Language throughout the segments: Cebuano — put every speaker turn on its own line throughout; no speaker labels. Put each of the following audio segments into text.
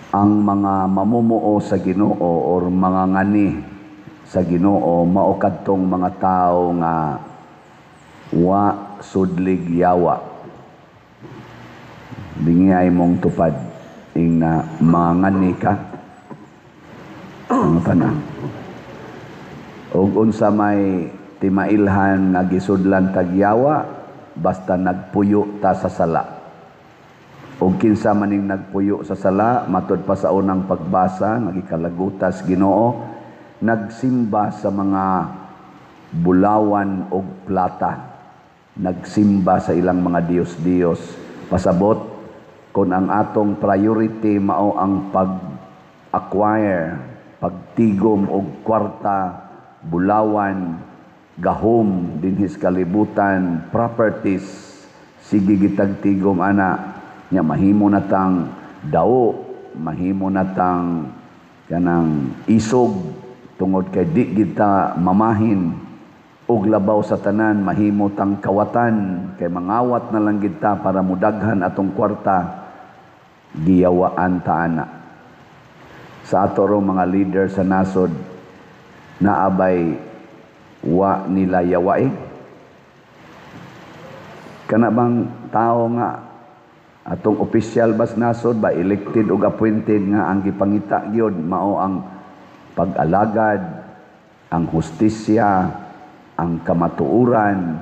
Ang mga mamumuo sa Ginoo or mga ngani sa Ginoo mao kadtong mga tawo nga wa sudlig yawa. Dingi ay mong tupad ing na mga ngani ka. Mga pana. Og unsa may timailhan nga gisudlan tag yawa, basta nagpuyo ta sa sala. Og kinsa maning nagpuyo sa sala, matud pa sa unang pagbasa nga gikalagutas Ginoo, nagsimba sa mga bulawan og plata, nagsimba sa ilang mga diyos-diyos. Pasabot kung ang atong priority mao ang pag-acquire, pagtigom og kwarta, bulawan, gahom dinhis kalibutan, properties, sige gitag tigom ana nya, mahimo na tang dawo, mahimo na tang kanang isog tungod kay di kita mamahin, ug labaw sa tanan, mahimo tang kawatan kay mangawat na lang kita para mudaghan atong kwarta. Giyawaan ta ana. Sa ato rong mga leader sa nasod, naabay wa nila yawae? Kana bang tao nga atong opisyal bas nasod ba, elected ug appointed, nga ang gipangita gyud mao ang pag-alagad, ang hustisya, ang kamatuoran,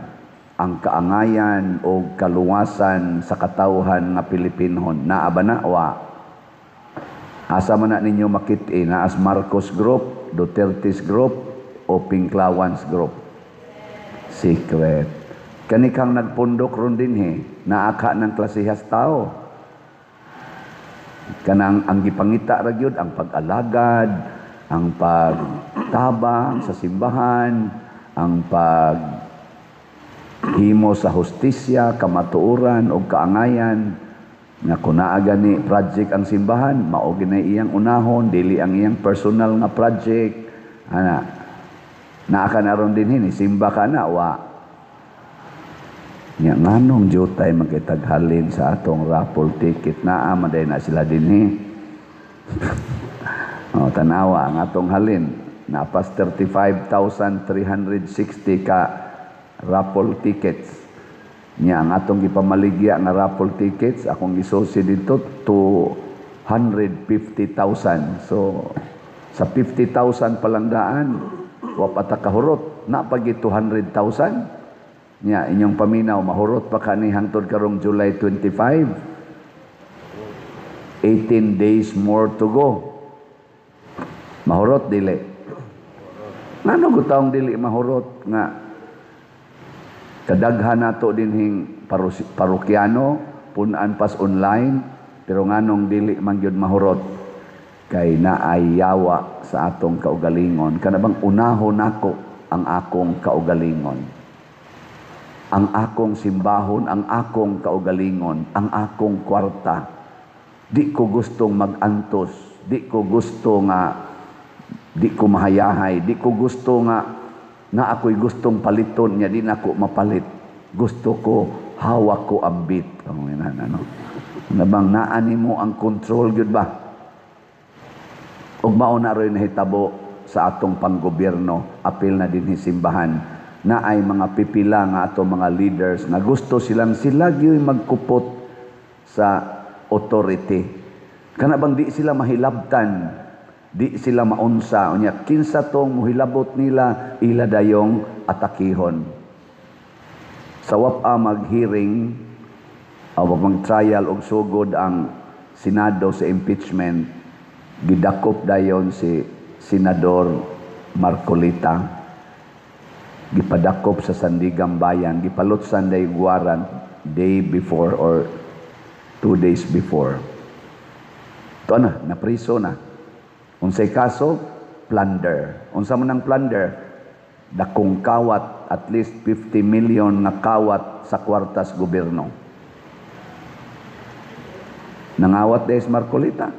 ang kaangayan o kaluwasan sa katawhan nga Pilipinhon? Naa ba na? Wa. Asa man na ninyo makit-i? Naas Marcos Group, Duterte's Group o Pinklawans Group? Secret. Kanikang nagpundok ron dinhi, naa ka ng klasehas tao. Kanang ang gipangita ra gyud ang pag-alagad, ang pagtabang sa simbahan, ang pag himo sa hustisya, kamatuoran o kaangayan, nga kung naa gani project ang simbahan, mao ginay iyang unahon, dili ang iyang personal nga project. Ana, naa ka na ron dinhi, ni simba ka na, wa? Nya nganong jutay makitaghalin sa atong raffle ticket? Naa man day na sila dinhi. Oh, tanawa ang atong halin. Napas 35,360 ka raffle tickets. Nya ang atong gipamaligya nga raffle tickets, akong gisusi dito, 250,000. So sa 50,000 pa lang daan, wa pa ta kahurot. Na pag 200,000. Nya inyong paminaw, mahurot pa kani hangtod karong July 25? 18 days more to go. Mahurot dili? Ngano gutawong dili mahurot nga kadaghan nato dinhing parokyano, punan pas online, pero nganong dili man gyud mahurot? Kay naay yawa sa atong kaugalingon. Kana bang unahon nako ang akong kaugalingon, ang akong simbahon, ang akong kaugalingon, ang akong kwarta. Di ko gustong mag-antos, di ko gusto nga di ko mahayahay, di ko gusto nga na ako'y gustong paliton niya, di na ako mapalit. Gusto ko, hawak ko ang bit. Oh, yan, ano. Nabang naani mo ang control gyud ba? Ug mao na ro'y nahitabo sa atong panggobyerno, apil na dinhi simbahan, na ay mga pipila nga atong mga leaders na gusto silang sila gyud magkupot sa authority. Kana bang di sila mahilabtan, di sila maunsa, unya kinsa tong mohilabot nila, ila dayong atakihon. Sa wapa mag-hearing o mag-trial og sugod ang Senado sa impeachment, gidakop dayon si Senador Marcoleta, gipadakop sa Sandiganbayan, gipalutsan day warrant day before or 2 days before. Ito na, napriso na. Unsay kaso? Plunder. Unsa man ang plunder? Dakong kawat, at least 50 million nga kawat sa kwartas gobyerno. Nangawat des Marcoleta.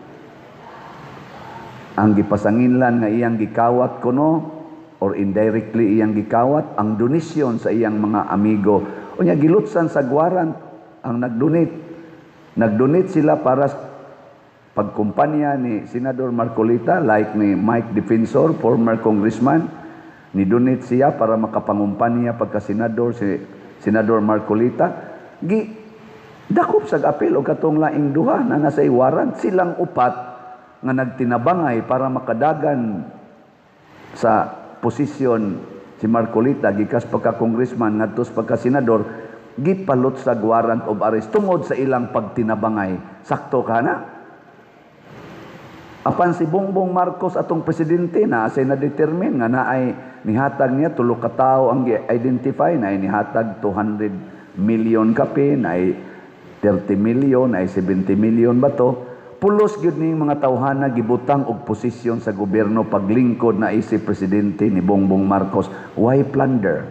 Ang gipasanginlan nga iyang gikawat kuno or indirectly iyang gikawat ang donasyon sa iyang mga amigo. Unya gilutsan sa warrant ang nagdonate. Nagdonate sila para Pagkumpanya ni Senador Marcoleta, like ni Mike Defensor, former congressman, ni donate siya para makapangumpanya pagka senador si Senador Marcoleta, gi dakop sa apil og katong laing duha na nasa warrant. Silang upat nga nagtinabangay para makadagan sa posisyon si Marcoleta gikas pagka congressman ngadto sa pagka senador, gipalot sa warrant of arrest tungod sa ilang pagtinabangay. Sakto ka na. Apan si Bongbong Marcos, atong presidente, na say na determine nga naay nihatag niya, tulo ka tawo ang gi-identify na ay nihatag 200 million kapin, ay 30 million, ay 70 million ba to. Pulos gyud ning mga tawhana gibutang og posisyon sa gobyerno paglingkod na isip presidente ni Bongbong Marcos. Why plunder?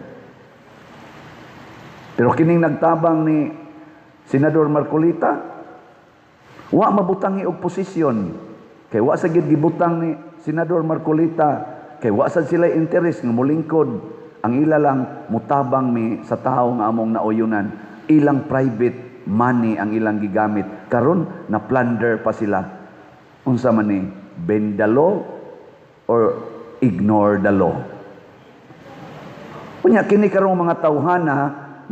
Pero kining nagtabang ni Senador Marcoleta, wa mabutangi og posisyon. Kay wa sa gid gibutang ni Senador Marcoleta, kay wa sad sila interes nga molingkod. Ang ila lang, mutabang mi sa tawo nga among nauyunan. Ilang private money ang ilang gigamit. Karon na plunder pa sila. Unsa man ni? Bend the law or ignore the law? Unya kini karong mga tawhana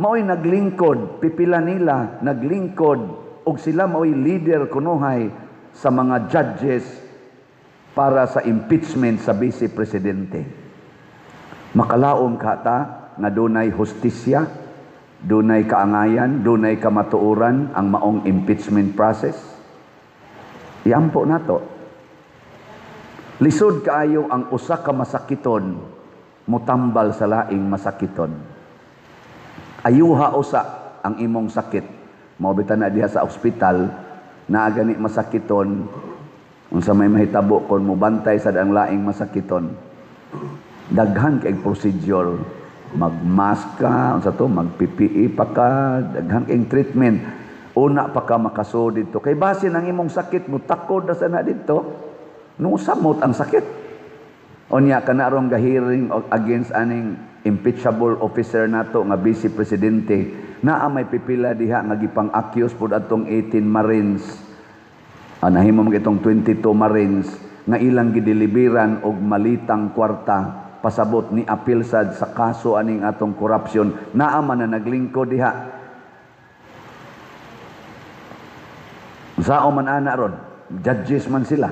mao'y naglingkod, pipila nila naglingkod og sila mao'y leader kunuhay sa mga judges para sa impeachment sa vice presidente. Makalaom ka ta nga dunay hustisya, dunay kaangayan, dunay kamatuoran ang maong impeachment process? Iampo nato. Lisod kaayo ang usa ka masakiton mutambal sa laing masakiton. Ayuha usa ang imong sakit. Mao bitaw na diha sa ospital naa gani masakiton, unsa may mahitabo kon mobantay sad ang laing masakiton? Daghan kay procedure, mag-mask ka, unsa to, mag-PPE pa ka, daghan kay treatment. Una pa ka makasud didto. Kay basin ang imong sakit mo takod na sana didto. No samot ang sakit. Unya kana rong gahearing against aning impeachable officer nato nga vice presidente, naa may pipila diha nga gipang-accuse pud atong 18 Marines. Nahimo man itong 22 Marines nga ilang gideliveran og malitang kwarta, pasabot ni apil sad sa kaso aning atong corruption. Naa man na naglingkod diha. Sao man ana ron? Judges man sila.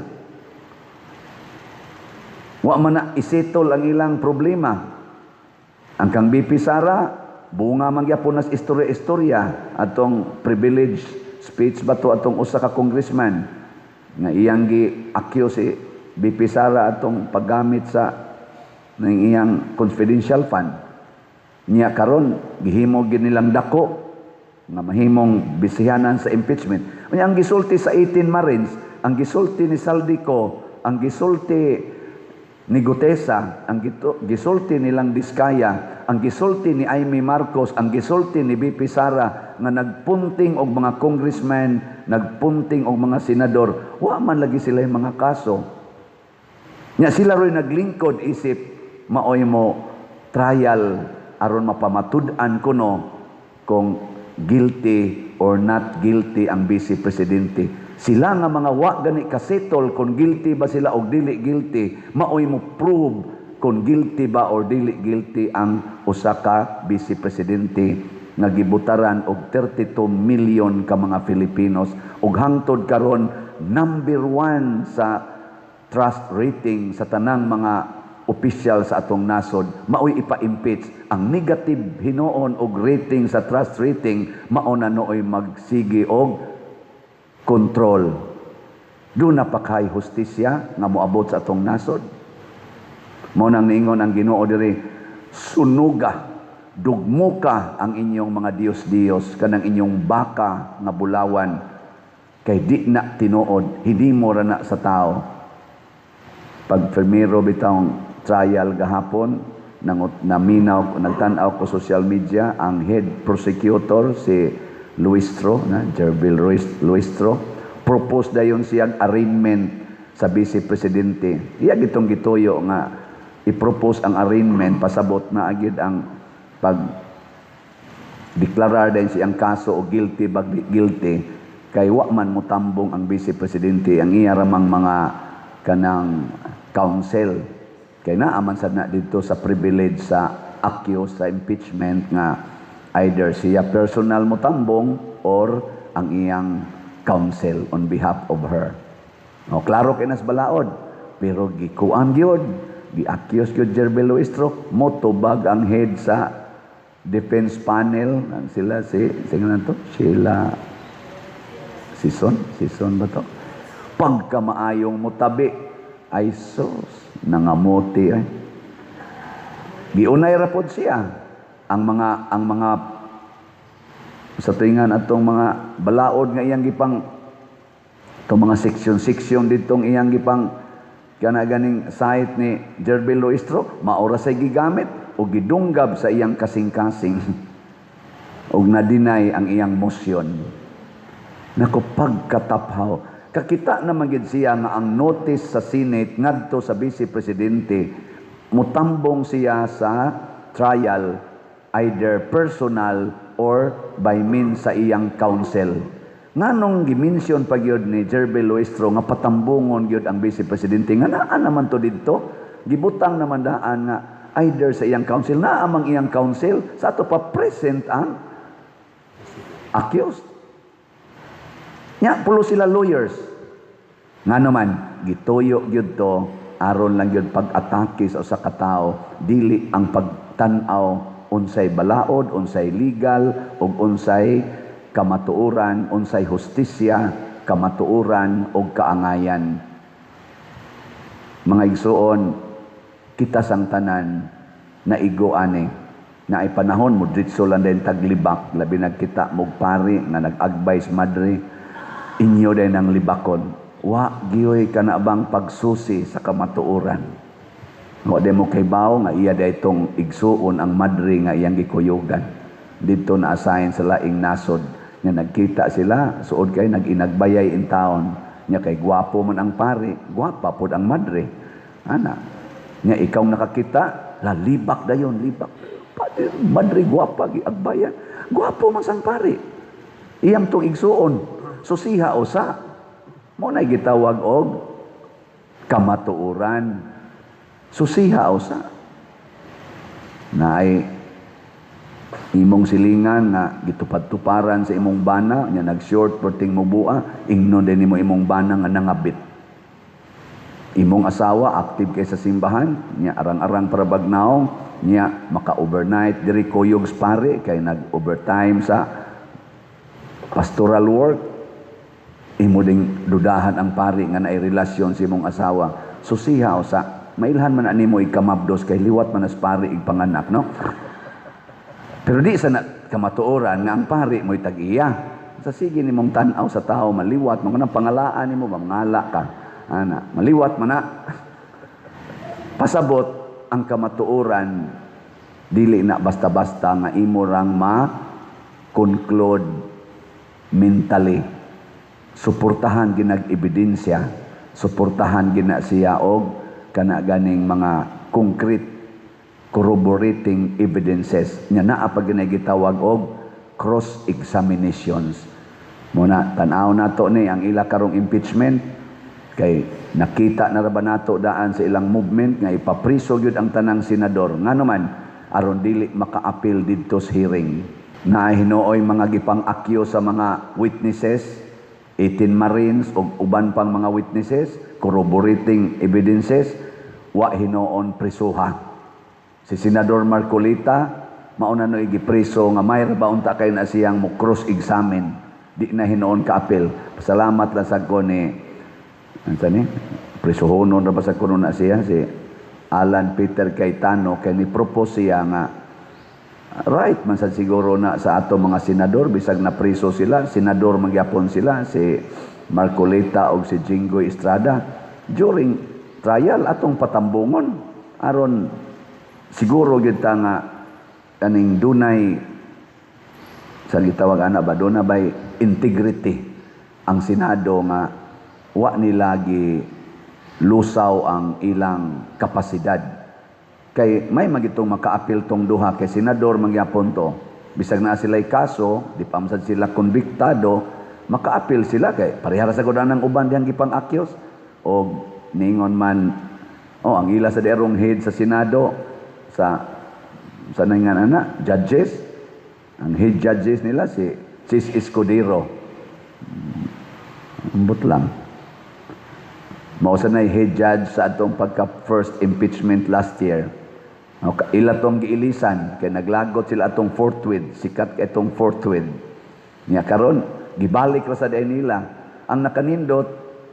Wa man na isettle ang ilang problema. Ang kang BP Sara, bunga man gyapon nas istorya-istorya atong privilege speech ba to atong usa ka congressman nga iyang gi-accuse si BP Sara atong paggamit sa ng iyang confidential fund. Niya karon gihimo gid nilang dako nga mahimong bisihanan sa impeachment. Unya ang gisulti sa 18 Marines, ang gisulti ni Zaldy Co, ang gisulti ni Guteza, ang gisulti nilang Diskaya, ang gisulti ni Imee Marcos, ang gisulti ni BP Sara nga nagpunting og mga congressman, nagpunting og mga senador, wa man lagi sila yung mga kaso. Nya sila ro'y naglingkod isip maoy mo trial aron mapamatud-an kuno kung guilty or not guilty ang vice presidente. Sila nga mga wa gani kasetol kung guilty ba sila o dili guilty, maoy mo prove kung guilty ba or dili guilty ang usa ka vice presidente nga gibutaran og 32 million ka mga Filipinos ug hangtod karon number one sa trust rating sa tanang mga opisyal sa atong nasod, maoy ipa-impeach. Ang negative hinuon og rating sa trust rating, mao na nooy magsige og control. Duna pa kay hustisya nga moabot sa atong nasod? Mao nang niingon ang Ginoo diri, sunuga, dugmuka ang inyong mga diyos-diyos kanang inyong baka nga bulawan, kay di na tinuod, hinimo ra na sa tao. Pag primero bitawng trial gahapon, nang naminaw, nagtan-aw ko social media, ang head prosecutor si Luistro na Gerville Luistro, propose dayon siyang arraignment sa vice presidente. Iya gitong gituyo nga i-propose ang arraignment, pasabot na agid ang pag deklarar din siyang kaso o guilty ba guilty. Kay wa man motambong ang vice presidente, ang iya ramang mga kanang counsel. Kay naa man sad na dito sa privilege sa accused sa impeachment nga either siya personal motambong or ang iyang counsel on behalf of her. O, klaro kay nas balaod, pero gikuan gyud, gi-accuse gyud Gerville Luistro, motubag ang head sa defense panel, ang sila si sino na to? Sheila Sison, Sison ba to? Pagkamaayong mutabi, ay sus, nangamuti ay. Giunay ra pod siya ang mga sa tingan atong mga balaod nga iyang gipang itong mga seksyon-seksyon ditong iyang gipang kana ganing site ni Gerville Luistro, maora say gigamit o gidunggab sa iyang kasing-kasing og na-deny ang iyang motion. Nako, pagkataphaw. Kakita naman gid siya nga ang notice sa Senate ngadto sa Vice Presidente, mutambong siya sa trial either personal or by means sa iyang counsel. Nganong gimension pa gyud ni Gerville Luistro nga patambungon gyud ang Vice Presidente nga naa naman to didto? Gibutang naman daan nga either sa iyang counsel, naa mang iyang counsel sa ato pa present ang accused. Nya, pulo sila lawyers. Nga naman, gituyo gyud to aron lang gyud pag-atake sa usa ka tawo, dili ang pagtan-aw unsay balaod, unsay legal ug unsay kamatuoran, unsay hustisya, kamatuoran ug kaangayan. Mga igsuon, kita sang tanan naigo ani na ay panahon mo dritso lang din taglibak, labi nagkita mog pari nga nag-advise madre inyo din ang libakon. Wa giyoy kana bang pagsusi sa kamatuoran. Wa di mo kaybaw nga iya itong igsuon ang madre nga iyang gikuyugan. Dito na assign sa laing nasod nga nagkita sila, suod kay nag-inagbayay in town. Nya kay gwapo man ang pari, gwapa pod ang madre. Ana. Nya ikaw nakakita, lalibak dayon, libak. Pati madre gwapa giagbayan. Gwapo man sang pari. Iyang tong igsuon. Susiha usa. Mo na gitawag og kamatuoran. Susiha usa. Na ay imong silingan nga gitupad-tuparan sa imong bana nya nag-short perting mubua, ingnon din nimo imong bana nga nangabit. Imong asawa active kay sa simbahan nya arang-arang para bagnaong nya maka-overnight diri kuyog sa pare kay nag-overtime sa pastoral work, imo ding dudahan ang pari nga naay relasyon sa imong asawa. Susiha usa. Mailhan man animo ikamabdos kay liwat man as pari igpanganak, no? Pero di sa na, kamatuoran nga ang pari mo'y tag-iya. Sa sige nimong tan-aw sa tao, maliwat mo kanang pangalaan nimo, mangala ka. Ana, maliwat man na. Pasabot ang kamatuoran dili na basta-basta nga imo rang ma conclude mentally. Suportahan ginag ebidensya, suportahan gina siya og kana ganing mga concrete corroborating evidences nya naa pa ginay gitawag og cross examinations. Muna tan-aw nato ni ang ila karong impeachment kay nakita na ra ba nato daan sa ilang movement nga ipapriso gyud ang tanang senador. Ngano man? Aron dili maka-appeal didto sa hearing. Na hinuoy mga gipang-accuse sa mga witnesses, 18 Marines ug uban pang mga witnesses, corroborating evidences, wa hinuon prisuha. Si Senador Marcoleta, mauna no gipreso nga may ra ba unta kay na siyang mo cross-examine. Di na hinuon ka-appeal. Pasalamat lang sad ko ni unsa ni? Prisuhonon ra ba sa kuno na siya si Alan Peter Cayetano kay ni propose siya nga right man sad siguro na sa ato mga senador bisag na preso sila, senador magyapon sila, si Marcoleta og si Jinggoy Estrada, during trial atong patambungon aron siguro gyud ta nga kaning dunay sa gitawag ana ba, duna bay integrity ang Senado nga wa nila gi lusaw ang ilang kapasidad. Kay may magitong maka-appeal tong duha kay senador mangyapon to, bisag naa sila'y kaso, di pa man sad sila konbiktado. Maka-appeal sila kay pareha ra sa gud ang uban dihang gipang-accuse og ningon man, oh, ang ila sa derong head sa Senado sa nangan ana judges, ang head judges nila si Chiz Escudero. Ambot lang. Mao sa nay head judge sa atong pagka first impeachment last year. Okay, ila tong giilisan kay naglagot sila atong forthwith, sikat kay itong forthwith. Nya karon gibalik ra sa diay nila ang nakanindot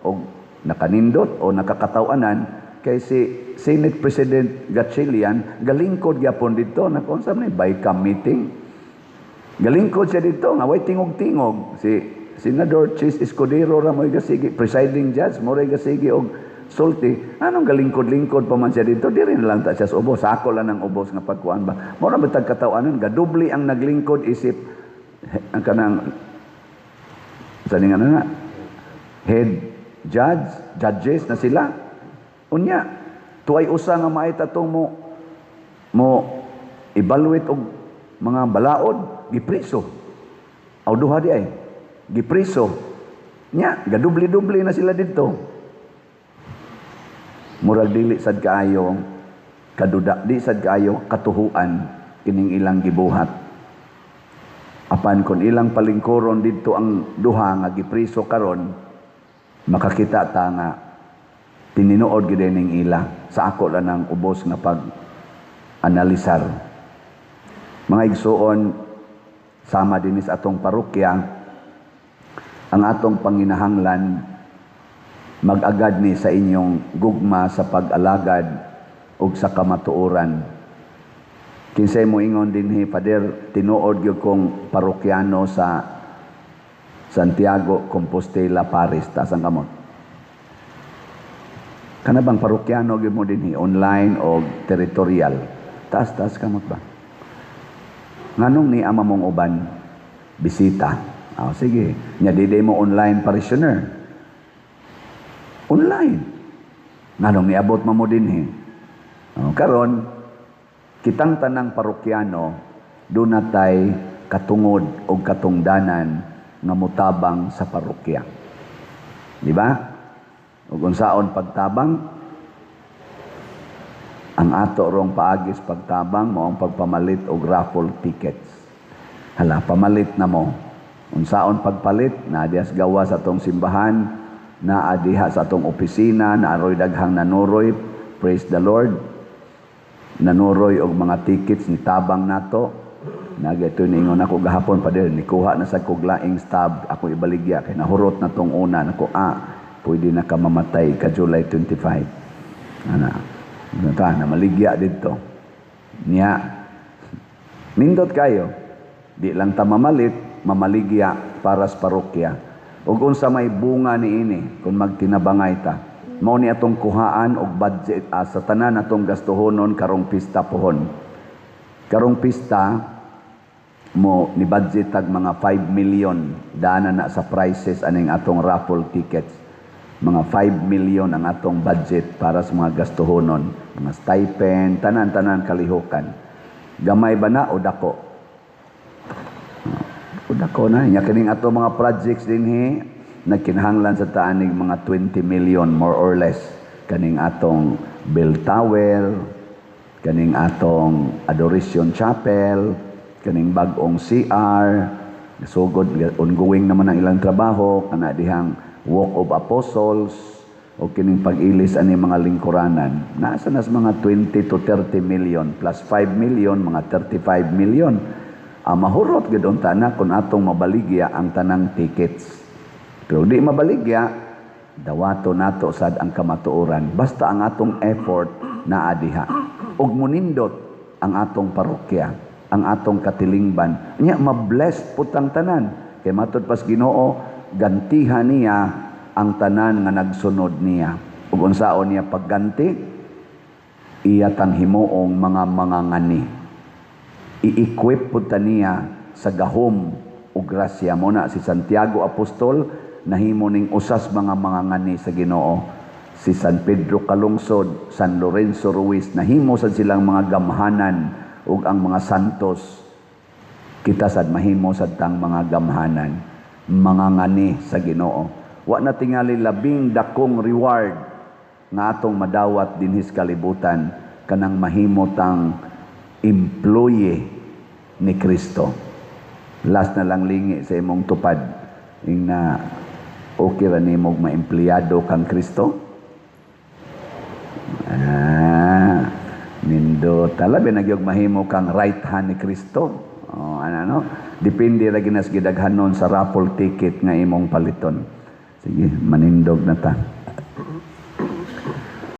og nakanindot o nakakatawanan kay si Senate President Gatchalian galingkod gyapon dito na kung sa ni bicam meeting. Galingkod siya dito nga way tingog-tingog. Si Senador Chiz Escudero ra mo'y gasigi, presiding judge mo ra gasigi og sulti. Anong galingkod-lingkod pa man siya dito? Diri na lang ta siya sa ubos. Sako lang ang ubos nga pagkuan ba. Mura ba tag katawanan? Gadubli ang naglingkod isip ang kanang sa nga na head judge, judges na sila. Unya, tuay usa nga maay tatong mo evaluate og mga balaod, gipriso. Aw duha di ay gipriso. Nya, gadubli-dubli na sila didto. Murag dili sad kaayo kaduda, di sad kaayo katuhuan kining ilang gibuhat. Apan kon ilang palingkuron didto ang duha nga gipriso karon, makakita ta nga tininuod gid ning ila sa ako lang ang ubos nga pag analisar. Mga igsuon, sama dinhi sa atong parokya, ang atong panginahanglan mag-agad ni sa inyong gugma sa pag-alagad ug sa kamatuoran. Kinsay mo ingon dinhi, "Father, tinuod gyud kong parokyano sa Santiago Compostela Parish," taas ang kamot. Kana bang parokyano gyud mo dinhi, online o territorial? Taas, taas kamot ba? Nganong ni ama mong uban bisita? Oh, sige. Nya di mo online parishioner. Online. Nganong niabot mo mo dinhi? Oh, karon kitang tanang parokyano duna tay katungod o katungdanan nga mutabang sa parokya. Di ba? Ug unsaon pagtabang? Ang ato rong paagis pagtabang mao ang pagpamalit og raffle tickets. Hala, pamalit na mo. Unsaon pagpalit? Naa diha sa gawas sa atong simbahan, naa diha sa atong opisina, naaroy daghang nanuroy. Praise the Lord. Nanuroy og mga tickets ni tabang nato. Nagito ningon ako gahapon pa din, nikuha na sa kog laing stub, ako ibaligya kay nahurot na tong una nako, pwede na ka mamatay ka July 25. Ana. Ta na maligya didto. Nya. Nindot kayo. Di lang ta mamalit, mamaligya para sa parokya. Ug unsa may bunga niini kung magtinabangay ta. Mao ni atong kuhaan og budget sa tanan atong gastuhonon karong pista pohon. Karong pista mo ni budget tag mga 5 million dana na sa prices aning atong raffle tickets. Mga 5 million ang atong budget para sa mga gastuhonon, mga stipend, tanan-tanan kalihukan. Gamay ba na o dako? O dako na. Nya kining ato mga projects dinhi nagkinahanglan sa taanig mga 20 million more or less, kaning atong bell tower, kaning atong Adoration Chapel, kaning bag-ong CR, sugod, ongoing naman ang ilang trabaho, kana dihang Walk of Apostles, o kining pag-ilis ani mga lingkuranan. Nasa nas mga 20 to 30 million plus 5 million, mga 35 million. Mahurot gid unta na kung atong mabaligya ang tanang tickets. Pero di mabaligya, dawato nato sad ang kamatuoran. Basta ang atong effort naa diha. Ug munindot ang atong parokya, ang atong katilingban. Nya mabless pud tang tanan. Kay matud pas Ginoo, gantihan niya ang tanan nga nagsunod niya. Ug unsaon niya pagganti? Iya tang himuong mga mangangani. I-equip pud ta niya sa gahom ug grasya mo na si Santiago Apostol nahimo ning usas mga mangangani sa Ginoo. Si San Pedro Calungsod, San Lorenzo Ruiz, nahimo sad silang mga gamhanan ug ang mga santos, kita sad mahimo sad tang mga gamhanan. Mangangani sa Ginoo. Wa na tingali labing dakong reward nga atong madawat dinhi sa kalibutan kanang mahimo tang employee ni Kristo. Last na lang, lingi sa imong tupad. Ingna, okay ra nimo ma-empleyado kang Kristo? Ah, nindot. Labi na gyud mahimo kang right hand ni Kristo. Oh, ano, no? Depende ra ginas gidaghanon sa raffle ticket nga imong paliton. Sige, manindog na ta.